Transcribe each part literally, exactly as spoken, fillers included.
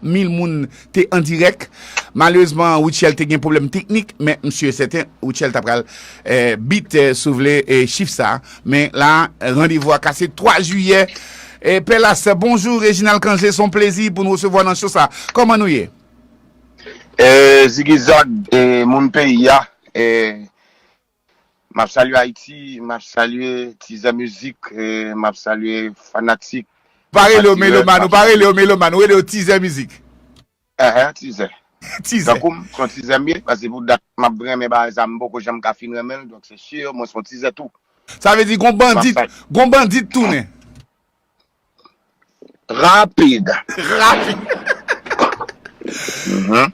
mil moun te an dirèk. Malerezman, Rutshelle te gen pwoblèm teknik, men m si e sèten, Rutshelle ta pral eh, beat, eh, si w vle, eh, chif sa. Men la, randevou a kase twa jiyè. Eh, Pèlas, bonjou, Reginald Cangé, se yon plezi pou n resevwa w nan show sa. Kòman nou ye? Eh, Ziggy Zag, eh, moun peyi a, eh, m ap salye Ayiti, m ap salye Tizè Mizik, eh, m ap salye fanatik. Pa rele yo melomàn, ou pa rele yo melomàn, ou rele yo Tizè Mizik. Ehe, tizè. Tizè. Tankou m, se yon tizè m ye, paske pou dat m ap renmen bagay sa, m poko janm ka fin renmen l, donk se si, mwen se yon tizè tou. Sa vle di gon bandit, gon bandit tounen. Rapid. Rapid.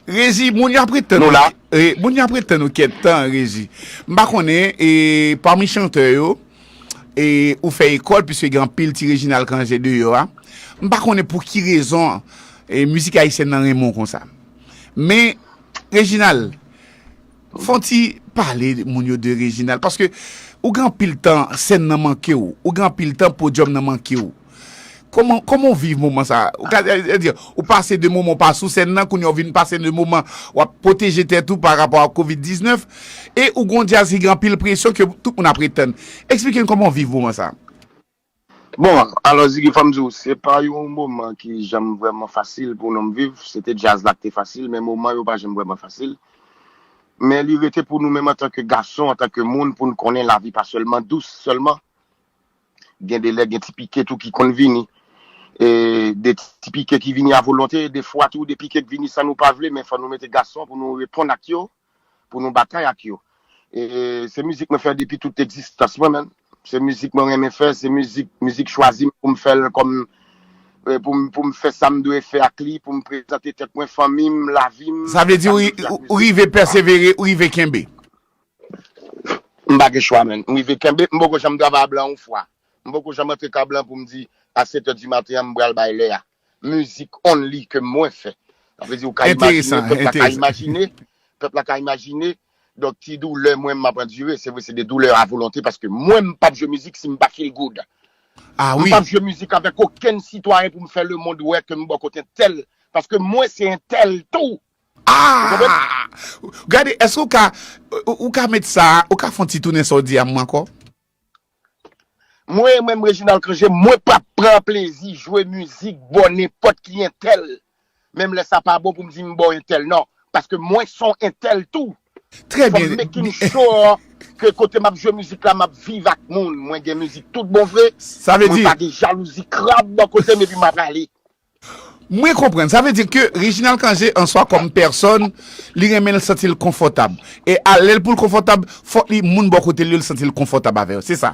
Reji, moun yo ap ret tann ou. Eh, moun yo ap ret tann ou kèk tan, Reji. M pa konnen, eh, pami chantè yo, eh, ou fè ekòl, piske gen anpil ti Reginald Cangé deyò a. M pa konnen pou ki rezon, eh, mizik ayisyèn nan renmen w konsa. Men, Reginald, fè yon ti pale moun yo de Reginald, paske ou gen anpil tan sèn nan manke w, ou gen anpil tan podyòm nan manke w. Kòman, kòman w viv moman sa? Ou ka, eh, eh, di, ou pase de moman w pa sou sèn nan, kounye a w vin pase de moman w ap pwoteje tèt ou pa rapò a kovid diznèf, e ou gen yon djaz ki gen anpil presyon ke tout moun ap ret tann. Eksplike n kòman w viv moman sa. Bon, alò Ziggy, fò m di w, se pa yon moman ki janm vrèman fasil pou nonm viv. Se te djaz la ki te fasil, men moman yo pa janm vrèman fasil. Men li rete pou nou menm antanke gason, antanke moun, pou n konnen lavi pa sèlman dous sèlman. Gen de lè, gen ti pike tou ki konn vini. E de ti pike ki vini a volonte, de fwa tou, de pike ki vini san nou pa vle, men fò nou mete gason pou nou reponn ak yo, pou nou batay ak yo. E se mizik mwen fè depi tout egzistans mwen, menm. Se mizik mwen renmen fè, se mizik, mizik chwazi m pou m fè l kòm, eh, pou m, pou m fè sa m dwe fè ak li, pou m prezante tèt mwen, fanmi m, lavi m. Sa vle di ou, ou rive pèsevere, ou rive kenbe. M pa gen chwa, menn. M rive kenbe, m poko janm travay a blan yon fwa. M poko janm antre ka blan pou m di, a sèt è di maten an, m pral bay lè a. Mizik only ke mwen fè. Sa vle di ou ka imajine, pèp la ka imajine, pèp la ka imajine. Donk, ti doulè mwen m ap andire, se vre, se de doulè a volonte, paske mwen m p ap jwe mizik si m pa feel good. Ah wi. M p ap jwe mizik avèk okenn sitwayen pou m fè lemonn wè ke m bò kote entèl, paske mwen se entèl tou. Ah! Gade, èske ou ka, ou, ou ka met sa, ou ka fè yon ti tounen sa w di a m ankò? Mwen menm Reginald Cangé, mwen p ap pran plezi jwe mizik bò nenpòt ki entèl. Menm lè sa pa bon pou m di m bò entèl, non. Paske mwen se yon entèl tou. Trè byen. Fò m making sure ke kote m ap jwe mizik la, m ap viv ak moun. Mwen gen mizik tout bon vre. Sa vle di. Mwen pa gen jalouzi krab bò kote m epi m ap ale. Mwen konprann. Sa vle di ke Reginald Cangé an swa kòm pèsòn, li renmen l santi l konfòtab. E a lè l pou l konfòtab, fòk li moun bò kote l yo l santi l konfòtab avè yo. Se sa.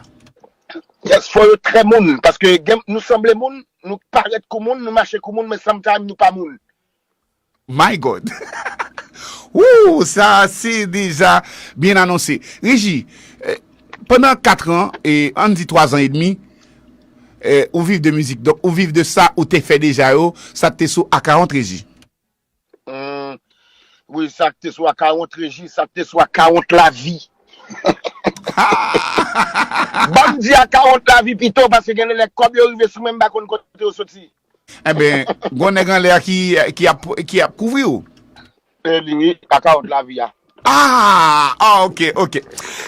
Yes, fò yo trè moun. Paske gen, nou sanble moun, nou parèt kou moun, nou mache kou moun, men sometime nou pa moun. My God! Woo! Sa se deja byen anonse. Reji, eh, pandan kat an, e ann di twa zan edmi, eh, ou viv de mizik. Donk, ou viv de sa ou te fè deja yo, sa k te sou akawont, Reji. Hmm. Wi, sa k te sou akawont, Reji, sa k te sou akawont lavi. Ban m di akawont lavi pito, paske gen de lè kòb yo rive sou mwen, m pa konn kote yo soti. Enben, gon nèg anlè a ki, ki ap, ki ap kouvri w. E li, akawont lavi a. Ah, ah, ok, ok.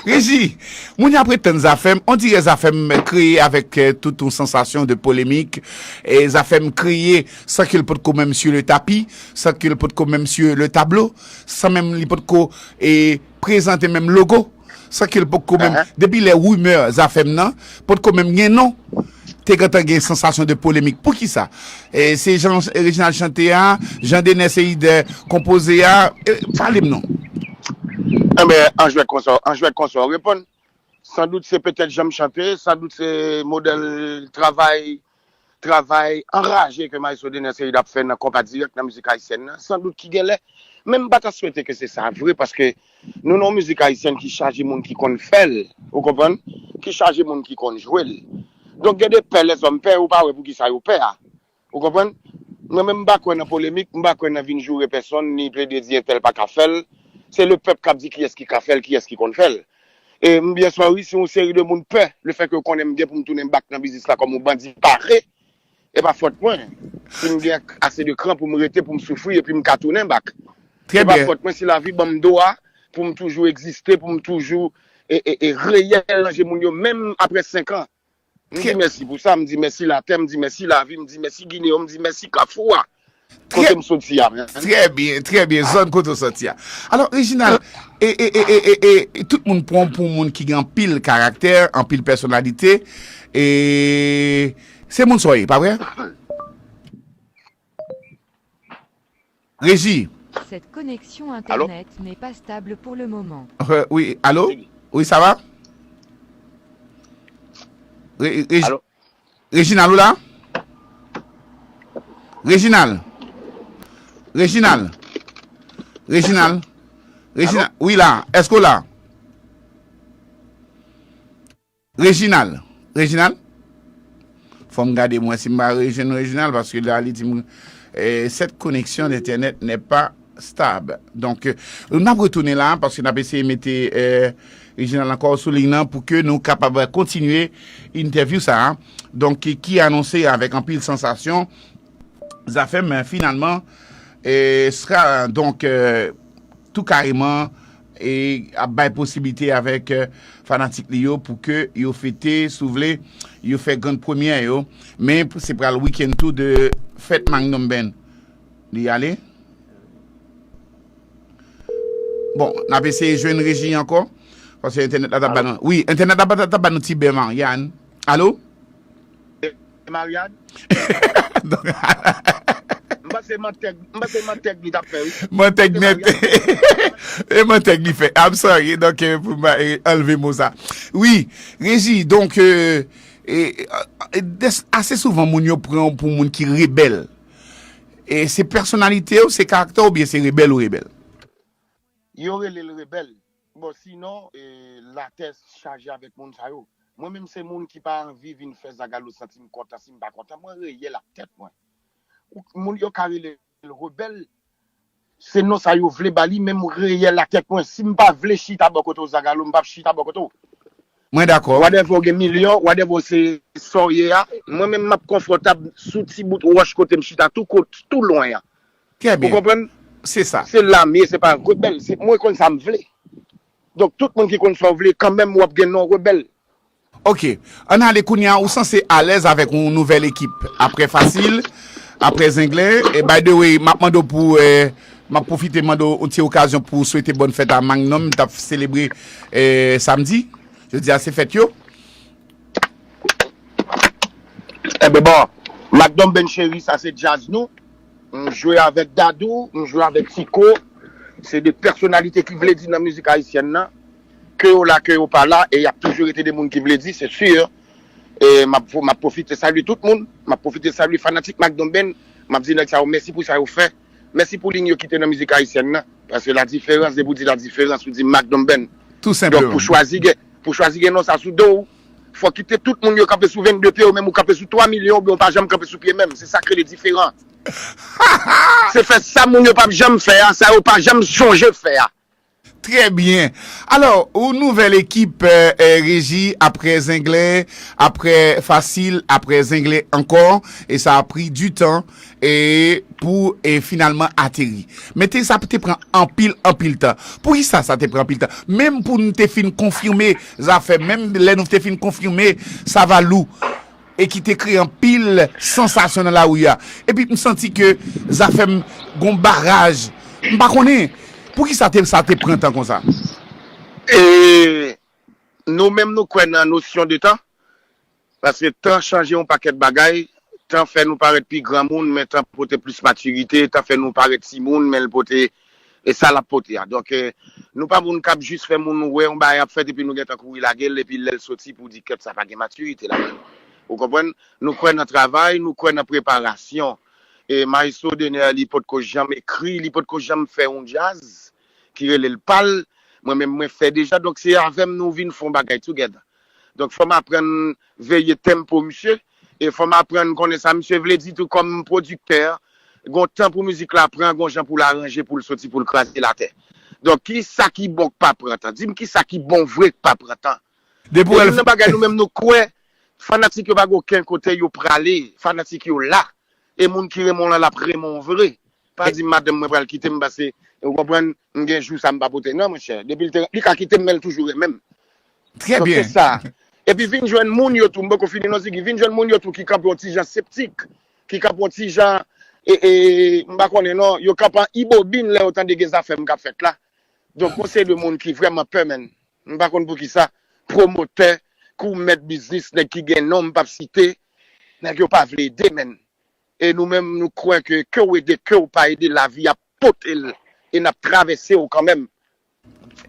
Reji, moun y ap ret tann Zafèm, on dirè Zafèm kreye avèk, eh, tout yon sansasyon de polemik. E Zafèm kreye san ke l potko menm sur le tapi, san ke l potko menm sur le tablo, san menm li potko, eh, prezante menm logo, san ke l potko menm, depi lè rimè Zafèm nan, potko menm gen non, te gentan gen sansasyon de polemik. Poukisa? E se jan Reginald chante a, jan Dener Ceide konpoze a, e, pale m non. Enben, an jwèt konsa, an jwèt konsa, w reponn. Sandout se petèt jan m chante, sandout se modèl travay, travay anraje ke Maestro Dener Ceide ap fè nan konpa dirèk nan mizik ayisyèn nan. Sandout ki gen lè. Men m pa ta swete ke se sa vre, paske nou nan yon mizik ayisyèn ki chaje moun ki konn fè l, ou konprann? Ki chaje moun ki konn jwe l. Donk gen de pè lèzòm pè, ou pa wè poukisa yo pè a. Ou konprann? Mwen menm, m pa kwè nan polemik, m pa kwè nan vin joure pèsonn, ni plede di entèl pa ka fè l. Se lepèp k ap di kiyès ki ka fè l, kiyès ki konn fè l. E m byen sòri si yon seri de moun pè, lefètke yo konnen m gen pou m tounen bak nan biznis la kòm yon bandi pare. E pa fòt mwen. Si m gen ase de kran pou m rete, pou m soufri, epi m ka tounen bak. E pa fòt mwen si lavi ban m dwa pou m toujou egziste, pou m toujou e, e, e reyèl nan je moun yo, menm apre senk an. M di mèsi pou sa, m di mèsi latè, m di mèsi lavi, m di mèsi Ginen, m di mèsi Kafou a. Kote m soti a, men. Trè byen, trè byen, zòn kote w soti a. Alò, Reginald, e, e, e, e, e, e, tout moun pran w pou moun ki gen anpil karaktè, anpil pèsonalite, e se moun sa w ye, pa vre? Reji. Cette connexion Internet n'est pas stable pour le moment. Euh, oui, allô? Oui, ça va? Ré- Ré- Allô? Reginald, ou la? Reginald. Reginald. Reginald. Reginald. Oui, la. Est-ce que la? Reginald. Reginald? Fò m gade mwen si m pa rejwenn Reginald, paske la, li di m, eh, cette connexion d'internet n'est pas stable. Donk, eh, n ap retounen la, paske n ap eseye mete, eh, Reginald ankò sou liy nan pou ke nou kapab kontinye entèvyou sa a. Donk, ki, ki anonse avèk anpil sansasyon, Zafèm, finalman, eh, sra, donk, eh, tou kareman, e ap bay posiblite avèk, eh, fanatik li yo pou ke yo fete, si w vle, yo fè grann premyè yo. Men se pral wikenn tou de fèt Magnum Band. Li ale? Bon, n ap eseye jwenn Reji ankò. Paske entènèt la t ap ba nou. Wi, entènèt la t ap ba nou ti bè, Marianne. Alo? Marianne? Donk, M panse mantèg, m panse mantèg li t ap fè, wi. Mantèg nèt. E mantèg li fè. I'm sorry. Donk, eh, pou m, eh, anlve mo sa. Wi, Reji, donk, eh, eh, eh, des- ase souvan moun yo pran w pou moun ki rebèl. E se pèsonalite w, se karaktè w, oubyen se rebèl ou rebèl? Yo rele l rebèl. Bon, sinon, eh, latè chaje avèk moun sa yo. Mwen menm se moun ki pa anvi vin fè Zagalo santi m kontan si m pa kontan. Mwen reyèl ak tèt mwen. Ou- Moun yo ka rele l rebèl. Se non sa yo vle ba li, men m reyèl ak tèt mwen. Si m pa vle chita bò kote w Zagalo, m p ap chita bò kote w. Mwen dakò. Whatever w gen milyon, whatever w se sa w ye a, mwen menm m ap konfòtab sou ti bout wòch kote m chita tou kout, tou lwen an. Trè byen. Ou konprann? Se sa. Se la m ye, se pa rebèl. Se, mwen konn sa m vle. Donk, tout moun ki konn sa w vle, kanmenm w ap gen non rebèl. Ok. Ann ale kounye a, ou sanse alèz avèk yon nouvèl ekip. Aprè Fasil, aprè Zenglen. E by the way, m ap mande w pou, eh, m ap pwofite mande w yon ti okazyon pou swete bòn fèt a Magnum, t ap selebre, eh, samdi. Jodi a se fèt yo. Enben bon, Magnum Band cheri, sa se djaz nou. M jwe avèk Dadou, m jwe avèk Tiko. Se de pèsonalite ki vle di nan mizik ayisyèn nan. Ke yo la, ke yo pa la, e y ap toujou rete de moun ki vle di, se si. E m ap, m ap pwofite salye tout moun. M ap pwofite salye fanatik Magnum Band. M ap di nèg sa yo mèsi pou sa yo fè. Mèsi pou liy yo kite nan mizik ayisyèn nan. Paske la diferans, depi w di la diferans, ou di Magnum Band. Tou senpleman. Donk, pou chwazi gen, pou chwazi gen non sa sou do w, fò kite tout moun yo kanpe sou vennde pye, ou menm ou kanpe sou twa milyon, oubyen ou pa janm kanpe sou pye menm. Se sa k rele diferan. Se fè sa moun yo p ap janm fè a, sa yo pa janm sonje fè a. Trè byen. Alò, yon nouvèl ekip, eh, eh, Reji, aprè Zenglen, aprè Fasil, aprè Zenglen ankò, e sa a pri du tan, e pou, e finalman ateri. Men te, sa te pran anpil, anpil tan. Poukisa sa te pran anpil tan? Menm pou nou te fin konfime zafè, menm lè nou te fin konfime Savalou, e ki te kreye anpil sansasyon nan lari a. Epi m santi ke Zafèm gon baraj. M pa konnen poukisa te, sa te pran tan konsa. E nou menm nou kwè nan nosyon de tan. Paske tan chanje yon pakèt bagay. Tan fè nou parèt pi granmoun, men tan pote plis matirite. Tan fè nou parèt timoun, men l pote, e sa l ap pote a. Donk, eh, nou pa moun k ap jis fè moun wè yon bagay ap fèt epi nou gentan kouri lage l, epi lè l soti pou di kèt sa pa gen matirite ladan l. Ou konprann? Nou kwè nan travay, nou kwè nan preparasyon. E Maestro Dener, li potko janm ekri, li potko janm fè yon djaz ki rele l pa l. Mwen menm, mwen fè deja, donk se avè m nou vin fè yon bagay together. Donk fò m aprann veye tempo misye, e fò m aprann konnen sa misye vle di tou kòm pwodiktè. Gon tan pou mizik la pran, gon jan pou l aranje, pou l soti, pou l kraze latè. Donk kisa ki bon k pa pran tan? Di m kisa ki bon vre k pa pran tan? Depi w wè l nan bagay nou menm nou kwè, Fanatik yo pa gen okenn kote yo prale. Fanatik yo la. E moun ki renmen w lan, l ap renmen w vre. Pa di madanm mwen pral kite m pase, ou konprann, m gen jou sa m pa pote. Non, monchè, depi l te, li ka kite m, men l toujou renmen m. Trè byen. Donk, se sa. Epi vin jwenn moun yo tou, m poko fini non, Ziggy, vin jwenn moun yo tou ki kanpe yon ti jan septik, ki kanpe yon ti jan, e, e, m pa konnen non, yo kanpe an ibobin lè yo tande gen zafè m k ap fèt la. Donk, yon seri de moun ki vrèman pè, menn. M pa konn poukisa, pwomotè, kou mèt biznis, nèg ki gen non, m p ap site, nèg yo pa vle ede, menn. E nou menm, nou kwè ke, ke w ede, ke w pa ede, lavi ap pote l, e n ap travèse w kanmenm.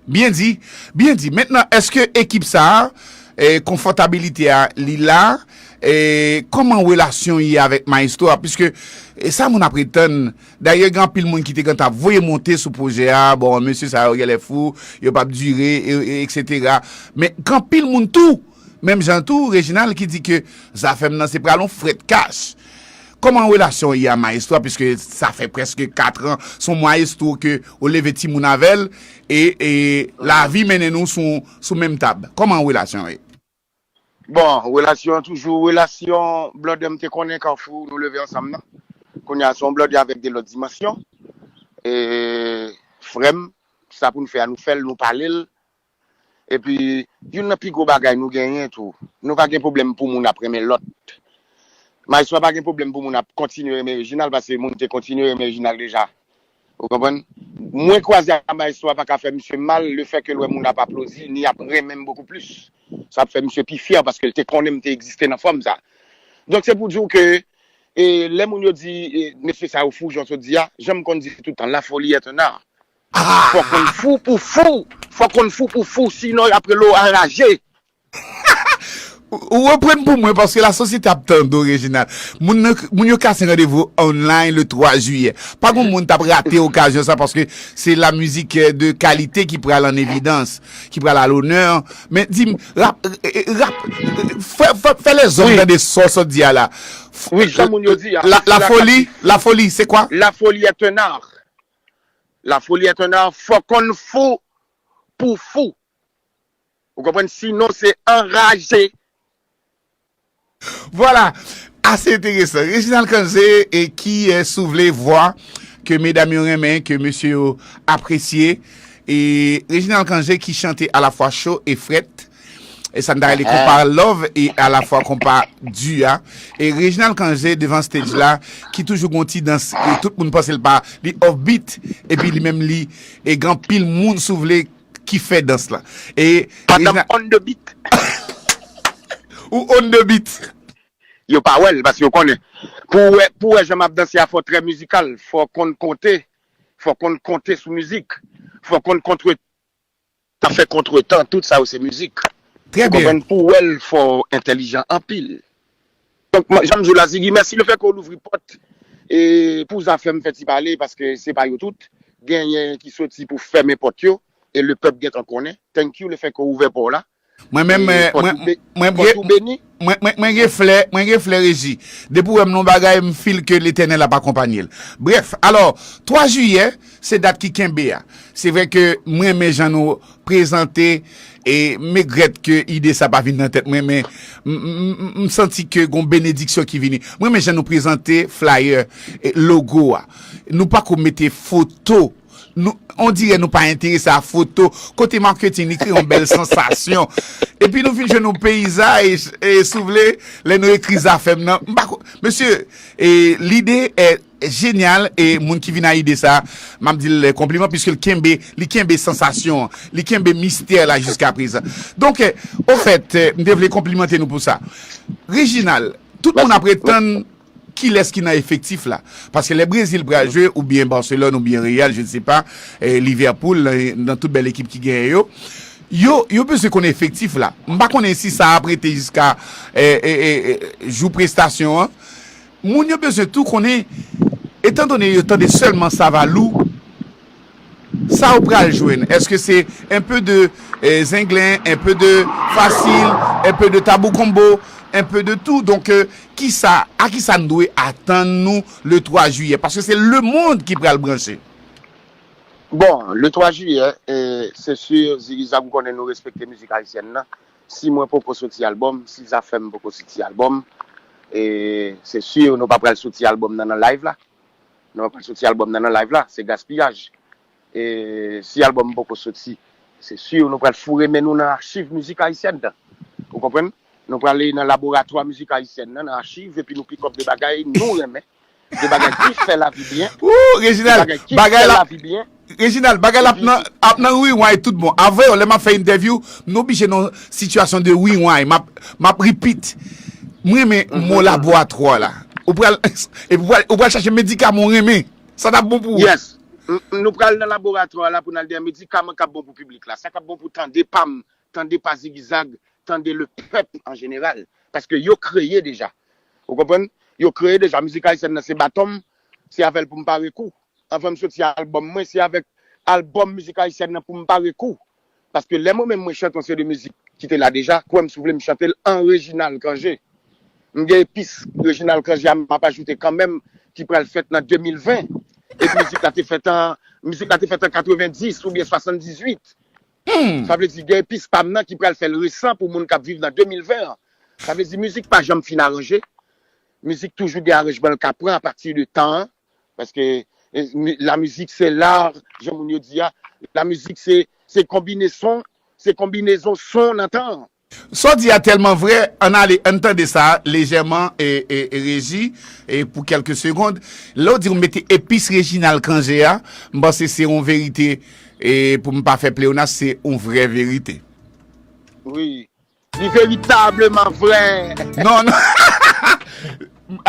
Byen di, byen di. Mentnan, èske ekip sa a, e, konfòtabilite a, li la? E, kòman relasyon ye avèk Maestro a? Piske, e, sa moun ap ret tann. Dayè, gen anpil moun ki te gentan ap voye monte sou pwojè a. Bon, mesye sa yo genlè fou, yo p ap dire, e, e, etsetera. Men, gen anpil moun tou, menm jan tou, Reginald, ki di ke Zafèm nan se pral yon frèt kach. Kòman relasyon w ye a Maestro a, piske sa fè prèske kat an, se yon maestro ke ou leve timoun avè l, e, e lavi mennen nou sou, sou menm tab. Kòman relasyon w ye? Bon, relasyon an toujou, relasyon blòdè m te konnen Kafou, nou leve ansanm nan. Kounye a, se yon blòdè avèk de lòt dimansyon. E, frè m, sa pou n fè a, nou fè l, nou pale l. Epi, youn nan pi gwo bagay nou genyen tou, nou pa gen pwoblèm pou moun ap renmen lòt. Maestro a pa gen pwoblèm pou moun ap kontinye renmen Reginald, paske moun te kontinye renmen Reginald deja. Ou konprann? Mwen kwaze a Maestro a pa ka fè misye mal, lefètke l wè moun ap aplodi, ni ap renmen m bokou plis. Sa ap fè misye pi fyè, paske l te konnen m te egziste nan fòm sa. Donk, se pou di w ke, e, lè moun yo di, e, mesye sa yo fou, jan w sot di a, jan m konn di tout tan, la folie est un art. Fò konn fou pou fou. Fò konn fou pou fou, sinon y ap rele w anraje. Ou, ou reprann pou mwen, paske lasosyete ap tande w, Reginald. Moun nan, moun yo kase randevou online le twa jiyè. Pa gen moun t ap rate okazyon sa, paske se la mizik, eh, de kalite ki pral an evidans, ki pral a lonè. Men di m, rap, eh, eh, rap, eh, fè, fè, fè lèzòm tande sa w sot di a la. Wi, jan moun yo di a, la, la folie, la folie, c'est quoi? La folie est un art. La folie est un art. Fò konn fou pou fou. Ou konprann? Sinon, se anraje. Vwala. Ase enteresan. Reginald Cangé, e ki, eh, si w vle, vwa ke medam yo renmen, ke mesye yo apresye. E Reginald Cangé ki chante alafwa cho e frèt. E sa n ta rele konpa love e alafwa konpa di a. E Reginald Cangé devan stage la, ki toujou gon ti dans, e tout moun panse l pa, li off beat, epi li menm li, e gen anpil moun, si w vle, ki fè dans la. E Madanm Reginald on the beat. Ou on the beat. Yo pa wè l, paske yo konnen. Pou w wè, pou w wè jan m ap danse a, fò w trè mizikal, fò w konn konte, fò w konn konte sou mizik, fò w konn kontre ta fè kontretan, tout sa yo se mizik. Trè byen. Ou konprann? Pou w wè l, fò w entèlijan anpil. Donk, mwen, jan m di w la, Ziggy, mèsi lefètke w louvri pòt, e, pou Zafèm fè ti pale, paske se pa yo tout. Genyen ki soti pou fèmen pòt yo, e lepèp gentan konnen. Thank you lefètke w ouvè pa w la. Mwen menm, e, eh, pòt mwen, ou be-, mwen pòt byen, ou beni. Mwen, mwen, mwen gen flè, mwen gen flè, Reji. Depi w wè m nan bagay, m feel ke Letènèl ap akonpanye l. Brèf, alò, twa jiyè, se dat ki kenbe a. Se vre ke mwen renmen jan nou prezante, e m regrèt ke ide sa pa vin nan tèt mwen, men m, m, m, m santi ke gon benediksyon ki vini. Mwen renmen jan nou prezante flyer, e logo a. Nou pako mete foto. Nou, on dirè nou pa enterese a foto. Kote maketing, li kreye yon bèl sansasyon. Epi nou vin jwenn yon peyizaj, e, si w vle, lè nou ekri Zafèm nan. M pa ko-, mesye, e, lide è jenyal, e moun ki vin a ide sa, m ap di l konpliman, piske l kenbe, li kenbe sansasyon an, li kenbe mistè la jiska prezan. Donk, e, ofèt, e, m te vle konplimante nou pou sa. Reginald, tout moun ap ret tann kilès ki nan efektif la. Paske lè Brezil pral jwe, oubyen Barcelone, oubyen Real, je ne sais pas, eh, Liverpool, nan, nan tout bèl ekip ki genyen yo, yo, yo bezwen konnen efektif la. M pa konnen si sa ap rete jiska, eh, eh, eh, eh, jou prestasyon an. Moun yo bezwen tou konnen, etandone yo tande sèlman Savalou, sa w pral jwenn? Èske se un peu de, eh, zenglen, un peu de fasil, un peu de tabou combo, un peu de tout? Donk, eh, kisa, a kisa n dwe atann nou le twa jiyè? Paske se lemonn ki pral branche. Bon, le twa jiyè, eh, se si, Ziggy Zag, ou konnen nou respekte mizik ayisyèn nan. si mwen poko soti albòm, si Zafèm poko soti albòm, e se si nou pa pral soti albòm nan nan live la. Nou pa pral soti albòm nan nan live la, se gaspiyaj. E si albòm poko soti, se si nou pral foure men nou nan achiv mizik ayisyèn nan. Ou konprann? Nou prale nan laboratwa mizik ayisyèn nan, nan achiv, epi nou pick up de bagay nou renmen, de bagay ki fè lavi byen, Ooh, de Reginald, bagay ki bagay fè la, lavi byen. Reginald, bagay la ap nan, ap nan rewind tout bon. Avè yo, lè m ap fè entèvyou, m oblije nan sitiyasyon de rewind. M ap, m ap repeat. M renmen mo laboratwa la. Ou pral, epi ou pral, ou pral chache medikaman ou renmen. Sa t ap bon pou ou. Yes. M- m- Nou pral nan laboratwa la pou n al dèyè medikaman k ap bon pou piblik la. Sa k ap bon pou tande pa m, tande pa zigizag, tande lepèp an jeneral. Paske yo kreye deja. Ou konprann? Yo kreye deja. Mizik ayisyèn nan se baton m, se avè l pou m pare kou. Anvan m soti albòm mwen, se avèk albòm mizik ayisyèn nan pou m pare kou. Paske lè mwen menm mwen chante yon seri de mizik ki te la deja, kwè m si w vle m chante l an Reginald Cangé. M gen epis Reginald Cangé a m ap ajoute kanmenm ki pral fèt nan de mil ven. Epi mizik la te fèt an, mizik la te fèt an katrevenndis oubyen swasanndizuit. Sa vle di gen epis pa m nan ki pral fè l resan pou moun k ap viv nan de mil ven an. Sa vle di mizik pa janm fin aranje. Mizik toujou gen aranjman l ka pran apati de tan an. Paske eh, mi- la mizik se lar, jan moun yo di a. La mizik se se konbineson, se konbinezon son nan tan an. Sa w di a tèlman vrè, ann ale, ann tande sa lejèman, e, e, e Reji, e pou kèlke segond. Lè w di w mete epis Reginald Cangé a, m panse se yon verite, e pou m pa fè pleyonas, se yon vrè verite. Wi. Li veritableman vrè. Non, non.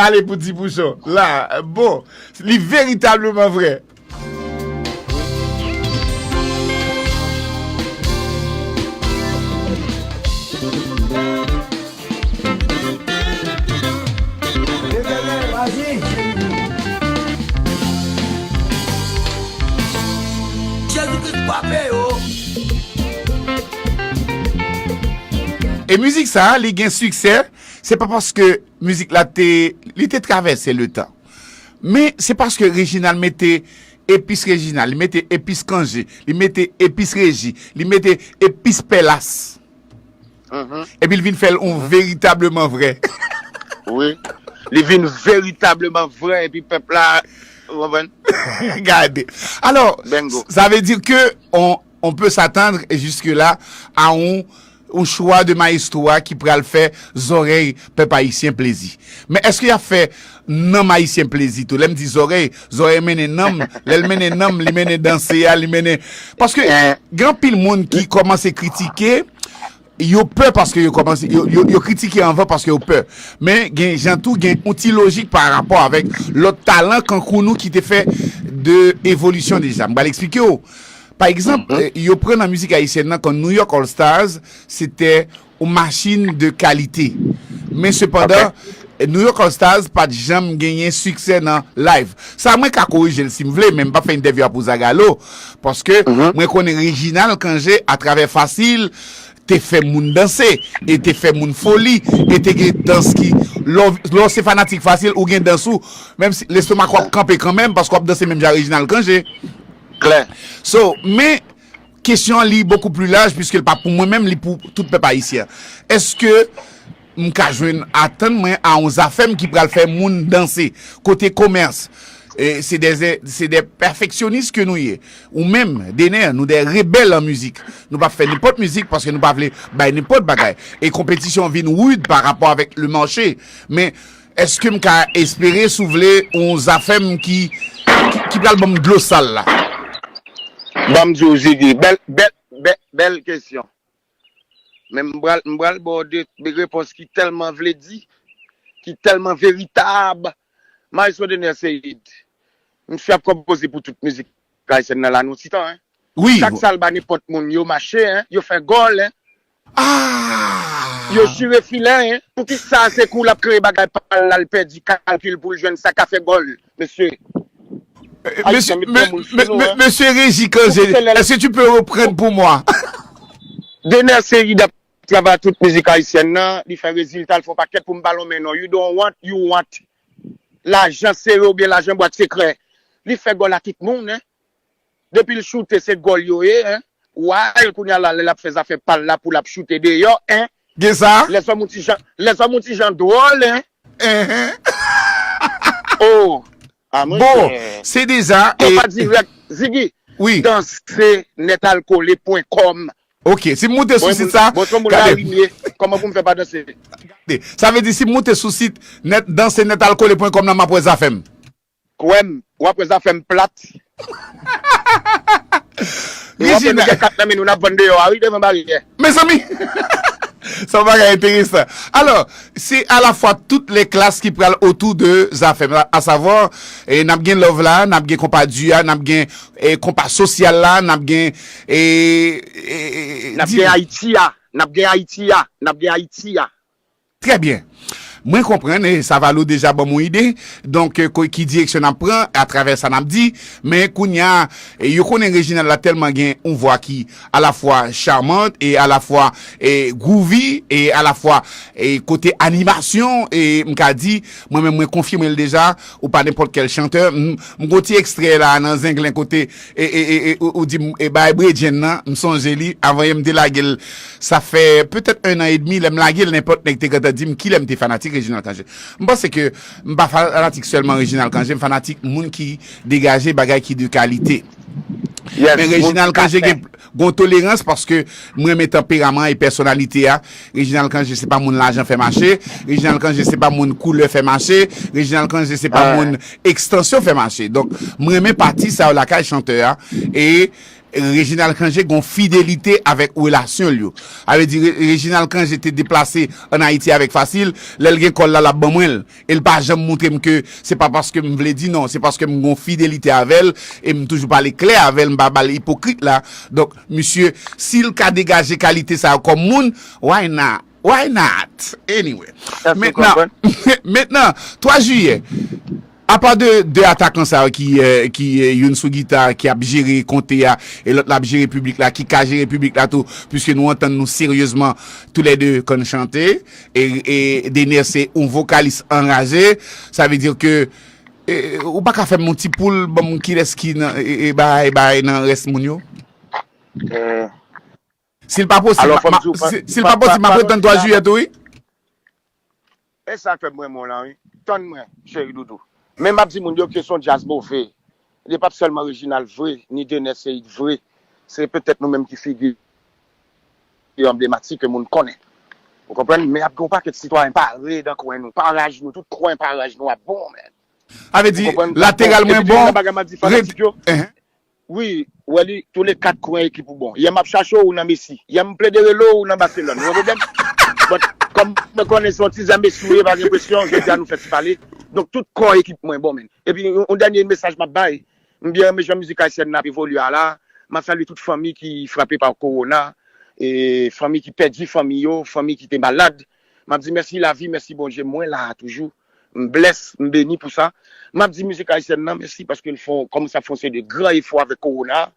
Ale pou di bouchon. La, bon, li veritableman vrè. Jezikri frape yo. E mizik sa a, li gen siksè, se pa paske mizik la te, li te travèse letan. Men se paske Reginald mete epis Reginald, li mete epis Cangé, li mete epis Reji, li mete epis Pèlas. Epi l vin fè l yon veritableman vrè. Wi. Li vin veritableman vrè epi pèp la, ou konprann? Gade. Alò, Bingo. Ça veut dire que on, on peut s'attendre jusque-là à un, un choix de maestro a ki pral fè zòrèy pèp ayisyen plezi. Men èske y ap fè nanm ayisyen plezi tou? Lè m di zòrèy, zòrèy mennen nanm. Lè l mennen nanm, li mennen danse a, li mennen. Paske gen anpil moun ki kòmanse kritike, yo pè paske yo kòmanse, yo, yo, yo kritike anvan paske yo pè. Men gen jan tou, gen yon ti lojik pa rapò avèk lòt talan kankou nou ki te fè de evolisyon deja. M pral eksplike w. Pa egzanp, eh, yo pran nan mizik ayisyèn nan kon New York All Stars, se te yon machin de kalite. Men sepandan, New York All Stars pa t janm genyen siksè nan live. Sa mwen ka korije l si m vle, men m p ap fè entèvyou a pou Zagalo, paske mwen konnen Reginald Cangé atravè Fasil te fè moun danse, e te fè moun foli, e te gen dans ki, lè w- lè w se fanatik Fasil, ou gen dans ou, menm si lestomak w ap kanpe kanmenm, paske w ap danse menm jan Reginald Cangé. Klè. So, men, kesyon an li beaucoup plus large, puisque l pa pou mwen menm, li pou tout pèp ayisyen. Èske m ka jwenn atann mwen a yon Zafèm ki pral fè moun danse, kote komès, e, se de, se de pèfeksyonis ke nou ye. Ou menm, Dener, nou de rebèl an mizik. Nou p ap fè nenpòt mizik paske nou pa vle bay nenpòt bagay. E konpetisyon vin rid pa rapò avèk le marché. Men, èske m ka espere, si w vle, yon Zafèm ki, ki, ki pral ban m dlo sal la? Ban m di w, Ziggy, bèl, bèl, bèl, bèl kesyon. Men m pral, m pral ba w de, de repons ki tèlman vle di, ki tèlman veritab. Maestro Dener Ceide, misye ap konpoze pou tout mizik ayisyèn nan la nou ti tan, en. Wi. Chak sa l ba nenpòt moun, yo mache, en, yo fè gòl, en. Ah! Yo chire filè, en. Poukisa se kou l ap kreye bagay pa l la, l pèdi kalkil pou l jwenn sa ka fè gòl, mesye? Ayisyen met granmoun sou nou, en. Monsieur Régi Cangé, est-ce que tu peux reprendre pour moi? Dener Ceide ap travay tout mizik ayisyèn nan, li fè rezilta, l fè yon pakèt pou m pa lonmen non. You don't want, you want. Lajan sere oubyen lajan bwat sekrè. Li fè gòl a tout moun, en. Depi l choute, se gòl yo ye, en. Why kounye a la, lè l ap fè zafè pa l la pou l ap choute deyò, en? Gen sa? Lèzòm yon ti jan, lèzòm yon ti jan dwòl, en? Enhen. Oh! Ah, Bon, se deja. Konpa dirèk, Ziggy, Wi. Danse nèt al kole pwen kòm. Ok, si m moute sou sit sa. Bon, se moun la rimye. Kòman pou m fè pa danse? Sa vle di, si m moute sou sit nèt, danse nèt al kole pwen kòm nan, m ap wè zafè m. Kwè m, w ap wè zafè m plat. Ou ap wè nou gen kat nan men nou n ap vann deyò a, wi, devan baryè. Mezanmi! Se yon bagay enteresan. Alò, se alafwa tout lè klas ki pral otou de zafè m, asavwa, e, n ap gen love la, n ap gen konpa di a, n ap gen e, konpa sosyal la, n ap gen. E, e, e, n ap gen Ayiti a, n ap gen Ayiti a, n ap gen Ayiti a. Trè byen. Mwen konprann, e Savalo deja ban m yon ide, donk, e, ki direksyon n ap pran atravè sa n ap di, men kounye a, e, yo konnen Reginald la tèlman gen yon vwa ki alafwa charmant e alafwa e groovy e alafwa e kote animasyon, e m ka di, mwen menm mwen konfime l deja, ou pa nenpòt kèl chantè. M gon ti ekstrè la nan Zenglen kote e, e, e, e, ou, ou di m e, bay Bredjenn nan, m sonje li, avan yè m te lage l, sa fè petèt en an edmi, lè m lage l, nenpòt nèg te gentan di m kilè m te fanatik Reginald Cangé. M panse ke m pa fanatik sèlman Reginald Cangé, m fanatik moun ki degaje bagay ki de kalite. Men Reginald Cangé gen gon tolerans paske m renmen tanperaman e pèsonalite a. Reginald Cangé se pa moun lajan fè mache. Reginald Cangé se pa moun koulè fè mache. Reginald Cangé se pa moun ekstansyon fè mache. Donk, m renmen pati sa yo lakay chantè a. E Reginald Cangé gon fidelite avèk relasyon l yo. Sa vle di Reginald Cangé te deplase ann Ayiti avèk Fasil. Lè l gen kòl la, l ap ban mwen l. E l pa janm montre m ke se pa paske m vle di non, se paske m gon fidelite avè l e m toujou pale klè avè l, m pa ba l ipokrit la. Donk, misye, si l ka degaje kalite sa yo kòm moun, why not? Why not? Anyway. Mentnan, mentnan, twa jiyè, apa de de atakan sa yo ki, e, ki, e, youn sou gita, ki ap jere konte a, e lòt la ap jere piblik la, ki ka jere piblik la tou, piske nou antann nou seryezman toulède konn chante, e, e Dener se yon vokalis anraje, sa vle di ke, e, ou pa ka fè m yon ti poul, ban m kilès ki nan, e, e, bay, bay nan rès moun yo? Si l pa posib, si l pa posib, m ap ret tann twa jiyè tou, wi. E sa k fè m renmen w lan, wi. Tann mwen, cheri doudou. Men m ap di moun yo ke se yon djaz move. Li p ap sèlman Reginald vre, ni Dener Ceïde vre. Se petèt nou menm ki figi anblematik ke moun konnen. Ou konprann? Men ap gen yon pakèt sitwayen pare dan kwen nou, paraj nou, tout kwen paraj nou ap bon, men. Sa vle di, lateral mwen bon. Wi, ou wè li, toulèkat kwen ekip ou bon. Yè m ap chache w, ou nan Messi. Yè m plede rele w, ou nan Barcelone. Ou gen pwoblèm? But, kòm mwen konnen se yon ti zè Messi ou ye, pa gen presyon, jodi a nou fè ti pale. Donk, tout kò ekip mwen bon, men. Epi, yon, yon dènye mesaj m ap bay. M byen renmen jan mizik ayisyèn nan ap evolye a la. M ap salye tout fanmi ki frape pa kowona, e fanmi ki pèdi fanmi yo, fanmi ki te malad. M ap di mèsi lavi, mèsi Bondye, mwen la a toujou. M bless, m beni pou sa. M ap di mizik ayisyèn nan mèsi paske l fè, kòmanse ap fè yon seri de gran efò avèk kowona.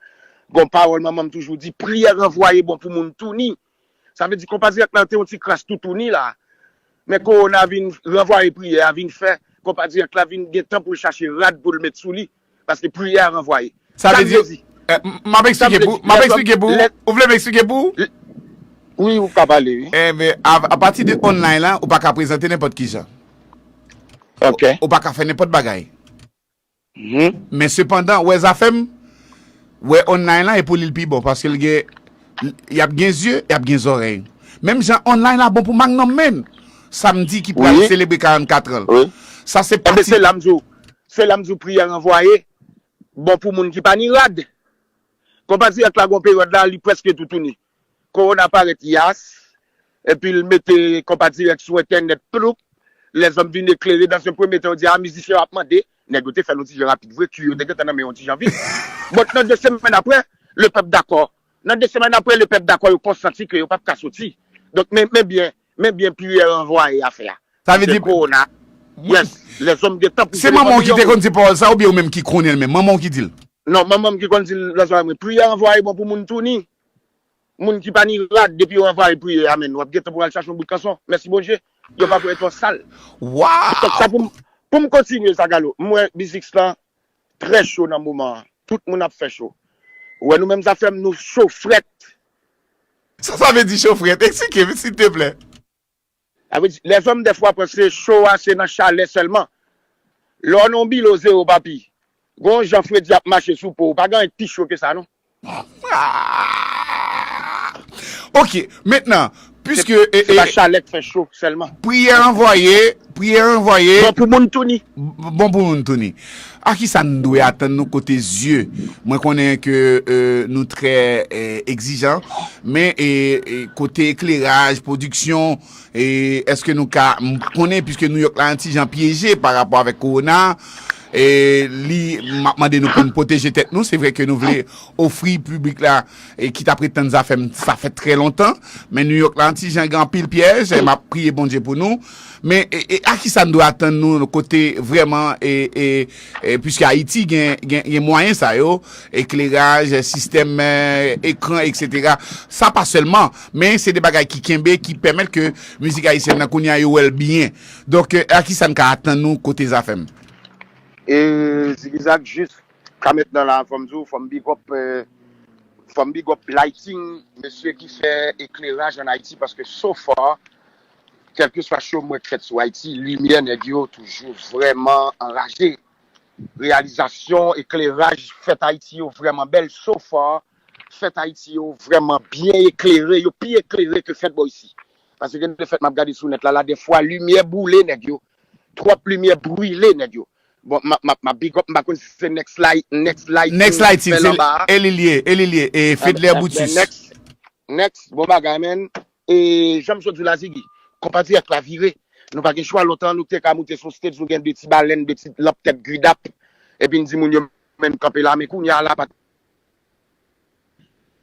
Gon pawòl manman m toujou di, priyè ranvwaye bon pou moun touni. Sa vle di konpa dirèk la te yon ti kras toutouni la. Men kowona vin ranvwaye priyè a, vin fè konpa dirèk la vin gen tan pou l chache rad pou l met sou li. Paske priyè a ranvwaye. Sa vle di, m ap eksplike pou ou. M ap eksplike pou ou. Ou vle m eksplike pou ou? Wi, ou ka pale, wi. Enben, apati de online lan, ou pa ka prezante nenpòt kijan. Ok. Ou pa ka fè nenpòt bagay. Men sepandan, wè zafè m, wè online lan, e pou li l pi bon, paske l gen, y ap gen zye, y ap gen zòrèy. Menm jan online la bon pou Magnum menm. Samdi ki pral selebre karannkat an l. Sa se pati. Se la m di w, se la m di w priyè ranvwaye. Bon pou moun ki pa ni rad. Konpa dirèk la gon peryòd la, li prèske toutouni. Kowona parèt yas, epi l mete konpa dirèk sou entènèt, ploup, lèzòm vin eklere, dans un premier temps, yo di, a, mizisyen yo ap mande, nèg yo te fè l yon ti jan rapid vre, ki yo te gentan nan men yon ti jan vit. But nan de semèn apre, lepèp dakò. Nan de semèn apre, lepèp dakò, yo konsanti ke yo p ap ka soti. Donk, men, men byen, men byen priyè ranvwaye afè a. Sa vle di. Kowona. Yes, lèzòm gen tan pou. Se manman w ki te konn di pawòl sa oubyen ou menm ki konnen l menm? Manman w ki di l? Non, manman m ki konn di l nan zòrèy mwen. Priyè ranvwaye bon pou moun touni. Moun ki pa ni rad, depi yo ranvwaye priyè, amèn. W ap gen tan pou w al chache yon bout kanson. Mèsi Bondye. Yo p ap wè tan sal. Waw! Donk sa pou m, pou m kontinye, Zagalo. M wè mizik lan trè cho nan moman an. Tout moun ap fè cho. Ou wè nou menm Zafèm, nou cho frèt. Sa sa vle di cho frèt? Eksplike m, silteplè. Sa vle di, lèzòm dèfwa panse cho a se nan chalè sèlman. Lè w nan yon bilo zewo, papi, gen yon jan fredi ap mache sou po w, pa gen anyen k pi cho ke sa non. Ok, mentnan, piske Se pa chalè k fè cho sèlman. Priyè anvwaye, priyè anvwaye. Bon pou moun tou ni. Bon pou moun tou ni. A ki sa n dwe atann nou kote zye? Mwen konnen ke nou trè egzijan, men kote ekleraj, pwodiksyon, èske nou ka, m konnen piske Nouyòk la yon ti jan pyeje pa rapò avèk kowona, li, m ap mande nou pou n pwoteje tèt nou. Se vre ke nou vle ofri piblik la ki t ap ret tann Zafèm, sa fè trè lontan, men Nouyòk la yon ti jan gen anpil pyèj. M ap priye Bondye pou nou. Men a ki sa n dwe atann nou kote vrèman, piske Ayiti gen mwayen sa yo, ekleraj, sistèm ekran, eksetera. Sa pa sèlman, men se de bagay ki kenbe, ki pèmèt ke mizik ayisyèn nan kounye a yo wè l byen. Donk, a ki sa n ka atann nou kote Zafèm? E Zigizag, jis ka mentnan la, fò m di w, fò m big up, fò m big up lighting, mesye ki fè ekleraj ann Ayiti, paske so far, kèlkeswa show mwen k fèt sou Ayiti, limyè nèg yo toujou vrèman anraje. Reyalizasyon, ekleraj fèt Ayiti yo vrèman bèl, so far, fèt Ayiti yo vrèman byen eklere, yo pi eklere ke fèt bò isi. Paske gen de fèt m ap gade sou nèt la, la dèfwa limyè boule nèg yo, twòp limyè brile nèg yo. Bon, m ap, m ap, m ap big up, m pa konn si se Next Light, Next Lighting, Next Lighting, se e li l ye, e li l ye, e Fedler Brutus. Next, bon bagay, man. E jan m sot di w la, Ziggy, konpa dirèk la vire. Nou pa gen chwa, lontan nou te ka moute sou stage, nou gen de ti balèn, de ti lanp tèt gridap, epi n di moun yo menm kanpe la, men kounye a la, pa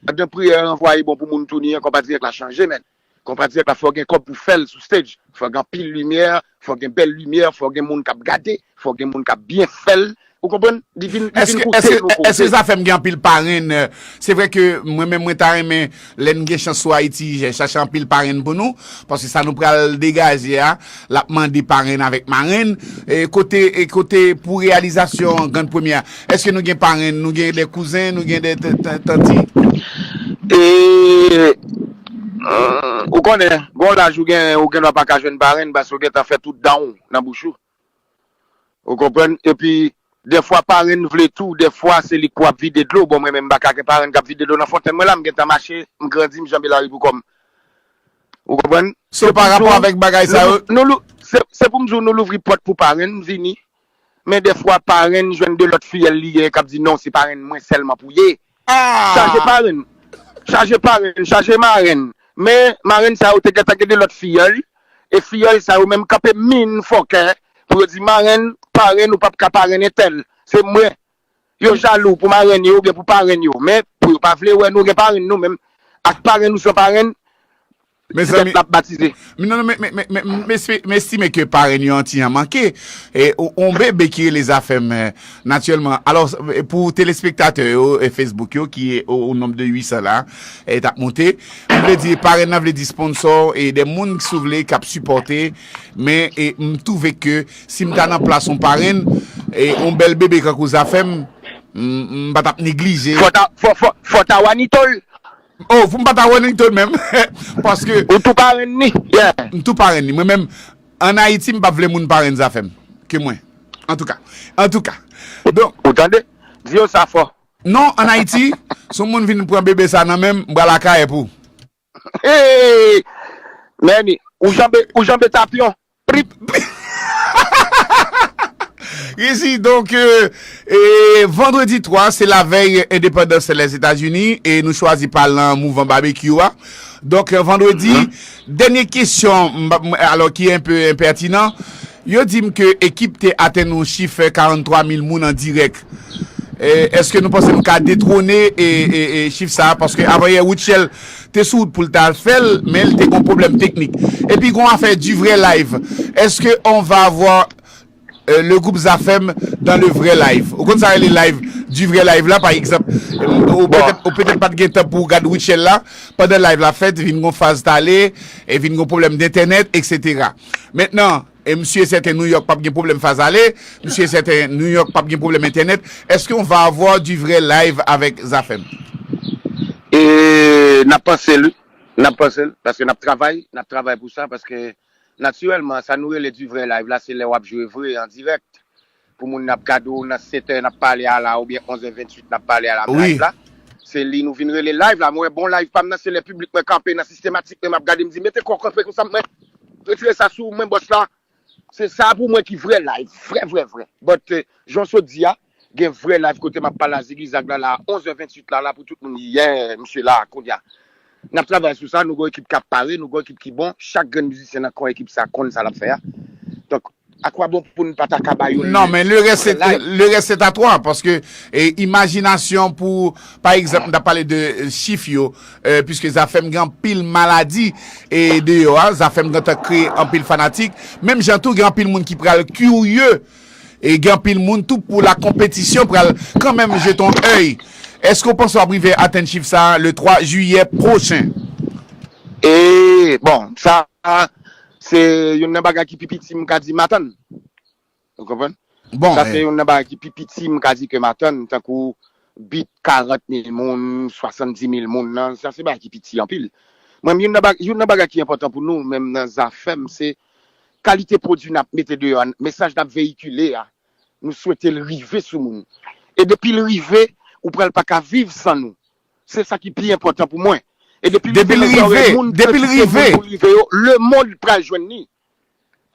Pandan priyè a anvwaye bon pou moun tou ni an, konpa dirèk la chanje, man. Konpa dirèk la fò gen kòb pou fè l sou stage. Fò gen anpil limyè, fò gen bèl limyè, fò gen moun k ap gade, fò gen moun k ap byen fè l. Ou konprann? Li vin, li vin koute nou pou. Èske Zafèm gen anpil parenn? Se vre ke mwen menm mwen ta renmen lè n gen chans sou Ayiti, chache anpil parenn pou nou, paske sa nou pral degaje a, l ap mande parenn avèk marenn. E kote, e kote pou reyalizasyon grann premyè a, èske nou gen parenn, nou gen de kouzen, nou gen de tanti? E, ou konnen, gon laj ou gen, ou gen dwa pa ka jwenn parenn, paske ou gentan fè tout dan w nan bouch ou. Ou konprann? Epi, dèfwa parenn vle tou, dèfwa se li k pou ap vide dlo. Bon, mwen menm m pa ka gen parenn k ap vide dlo nan fontèn mwen la, m gentan mache, m grandi, m janbe lari pou kò m. Ou konprann? So, pa rapò avèk bagay sa yo. Se pou m di w, nou louvri pòt pou parenn vini. Men dèfwa parenn jwenn de lòt fiyèl li ye k ap di non, se parenn mwen sèlman pou ye. Chaje parenn, chaje parenn, chaje marenn. Men marenn sa yo te gentan gen de lòt fiyèl. E fiyèl sa yo menm kanpe min fòkè pou yo di marenn, parenn, ou p ap ka parenn entèl. Se mwen. Yo jalou pou marenn yo oubyen pou parenn yo. Men pou yo pa vle wè nou gen parenn nou menm. Ak parenn ou san parenn, Mezanmi, m estime ke parenn yo an ti jan manke. E, on bebe ki rele Zafèm, natirèlman. Alò, pou telespektatè yo e Facebook yo, ki o nonb de uit san la, e t ap monte, m vle di parenn nan vle di sponsò e de moun ki si w vle k ap sipòte. Men e, m twouve ke si m ta nan plas on parenn, e on bèl bebe kankou Zafèm, m pa t ap neglije. Fò ta, fò, fò, fò ta wanito l. Oh, pou m pa ta wè Nington menm. Paske. Ou tou parenn ni. Yeah. M tou parenn ni. Mwen menm, ann Ayiti, m p ap vle moun parenn Zafèm ke mwen. Antouka. Antouka. Donk. Ou tande? Di yo sa fò. Non, ann Ayiti, si yon moun vin pran bebe sa nan men m, m pral akayè pou. Hey! Meni, ou janbe, ou janbe tapyon. Rizzy, donk, e, e, vandredi twa, se lavèy endepandans Lèzetazini, e nou chwazi pa lan mouvan babekyou a. Donk, e, vandredi, dènye kesyon, m, m, alò ki enpe enpètinan, yo di m ke ekip te atenn yon chif karannntwa mil moun an dirèk. E, èske nou panse nou ka detwone, e, e, e, chif sa a? Paske avanyè Rutshelle te sou wout pou l ta fè l, men l te gon pwoblèm teknik. Epi gon afè du vrai live. Est-ce que on va avoir, euh, le groupe Zafèm dans le vrai live? Ou konn sa rele live, du vrai live la, pa egzanp, ou petèt, ou petèt pa t gen tan pou w gad Rutshelle la, pandan live la fèt, vin gon faz t ale, e vin gon pwoblèm dentènèt, etsetera. Mentnan, e m si e sèten Nouyòk p ap gen pwoblèm faz ale, m si e sèten Nouyòk p ap gen pwoblèm entènèt. Est-ce qu'on va avoir du vrai live avec Zafèm? E n ap panse l, wi. N ap panse l, paske n ap travay, n ap travay pou sa, paske natirèlman, sa nou rele di vrè live la, se lè w ap jwe vre, an dirèk. Pou moun n ap gade w nan sèt è n ap pale a la, oubyen onz è venntuit n ap pale a la, live la. Se li nou vin rele live la. Mwen, bon live pa m nan, se lè piblik mwen kanpe nan sistematik, mwen m ap gade, m di, mete kò w kanpe konsa, mwen retire sa sou mwen, bòs la. Se sa pou mwen ki vrè live, vrè, vrè, vrè. But, eh, jan w sot di a, gen vrè live kote m ap pale a Ziggy Zag la, la, onz è venntuit la, la pou tout moun, yeah, misye la, kounye a. N ap travay sou sa, nou gon ekip k ap pare, nou gon ekip ki bon, chak grenn mizisyen nan kò ekip sa konn sa l ap fè a. Donk, akwabon pou n pa ta ka ba yo Non, men le reste, c'est- le reste c'est à toi, paske e, imajinasyon pou, pa egzanp, m ta pale de e, chif yo, e, piske Zafèm gen anpil maladi e, deyò a, Zafèm gentan kreye anpil fanatik, menm jan tou gen anpil moun ki pral kirye, e gen anpil moun tou pou la konpetisyon pral kanmenm jete yon èy. Èske w panse w ap rive atenn chif sa a le twa jiyè pwochen? E, bon, sa, se youn nan bagay ki pi piti m ka di m atann. Ou konprann? Bon, sa se youn nan bagay ki pi piti m ka di ke m atann, tankou beat karant mil moun, swasanndis mil moun nan, sa se bagay ki piti anpil. Mwen, youn nan, youn nan bagay ki enpòtan pou nou, menm nan Zafèm, se kalite pwodui n ap mete deyò a, mesaj n ap veyikile a, nou swete l rive sou moun. E depi l rive, ou pral pa ka viv san nou. Se sa ki pi enpòtan pou mwen. E depi l rive nan zòrèy moun, kantite moun pou l rive yo, lemonn pral jwenn li.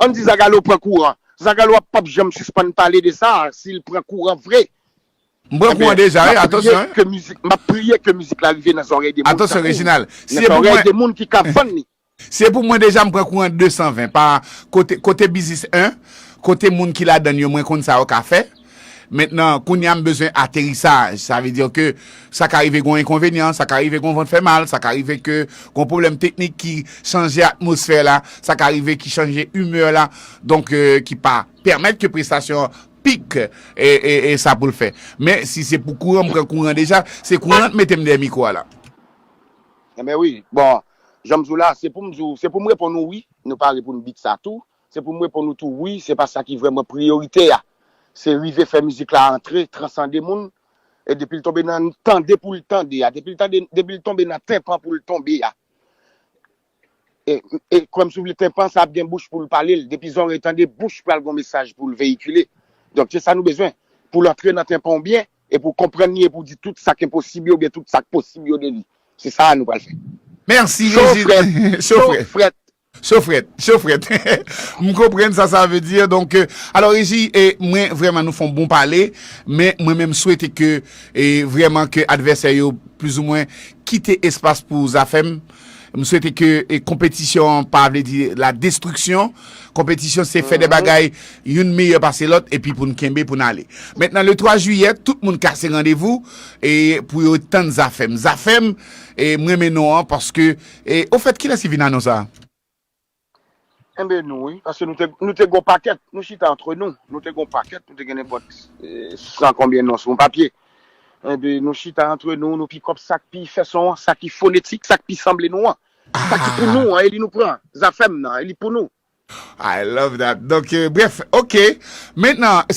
Ann di Zagalo pran kouran. Zagalo ap p ap janm sispann pale de sa si l pran kouran vre. M pran kouran deja wi, atansyon. M ap priye ke mizik la rive nan zòrèy de moun. Atansyon Reginald, si e pou mwen. Nan zòrèy de moun ki ka vann li. Si e pou mwen deja m pran kouran desanven pa kote kote biznis en, kote moun ki ladann yo mwen konn sa yo ka fè. Mentnan kounye a m bezwen aterisaj, sa vle di ke sa ka rive gon enkonvenyan, sa ka rive gon vant fè mal, sa ka rive ke gon pwoblèm teknik ki chanje atmosfè la, sa ka rive ki chanje imè la, donk ki pa pèmèt ke prestasyon an pik e, e, e sa pou l fè. Men si se pou kouran, m pran kouran deja, se kouran k mete m dèyè mikwo a la. Enben wi, bon, jan m di w la, se pou m di w, se pou m reponn ou wi, nou pare pou n beat sa tou, se pou m reponn ou tou wi, se pa sa ki vrèman priyorite a. Se rive fè mizik la antre, transande moun, e depi l tonbe nan tande pou l tande a, depi l tande, depi l tonbe nan tenpan pou l tonbe a. E, e kwè m si w vle tenpan sa ap gen bouch pou l pale l, depi zòrèy tande bouch pral gon mesaj pou l veyikile. Donk se sa nou bezwen, pou l antre nan tenpan w byen, e pou w konprann li e pou w di tout sa k enposib yo oubyen tout sa k posib yo de li. Se sa a nou pral fè. Mèsi Reginald. Cho frèt. Cho frèt. Cho frèt. M konprann sa sa vle di. Donk, alò Regi, mwen vrèman nou fè yon bon pale, men mwen menm swete ke, e vrèman ke advèsè yo plizoumwen kite espas pou Zafèm. M swete ke e, konpetisyon an pa vle di la destriksyon. Konpetisyon se fè de bagay youn meyè pase lòt epi pou n kenbe pou n ale. Mentnan le twa jiyè, tout moun kase randevou e pou yo tann Zafèm. Zafèm, e m renmen non an paske, e ofèt kilès ki vin anonse sa? Enben nou wi, paske nou te, nou te gon pakèt, nou chita antre nou, nou te gon pakèt, nou te gen nenpòt e, san konbyen non sou yon papye. Enben nou chita antre nou, nou pikòp sa k pi fè son an, sa ki fonetik, sa k pi sanble nou an. Sa ki pou nou an, e li nou pran. Zafèm nan, e li pou nou. I love that. Donk, e, brèf, ok. Mentnan,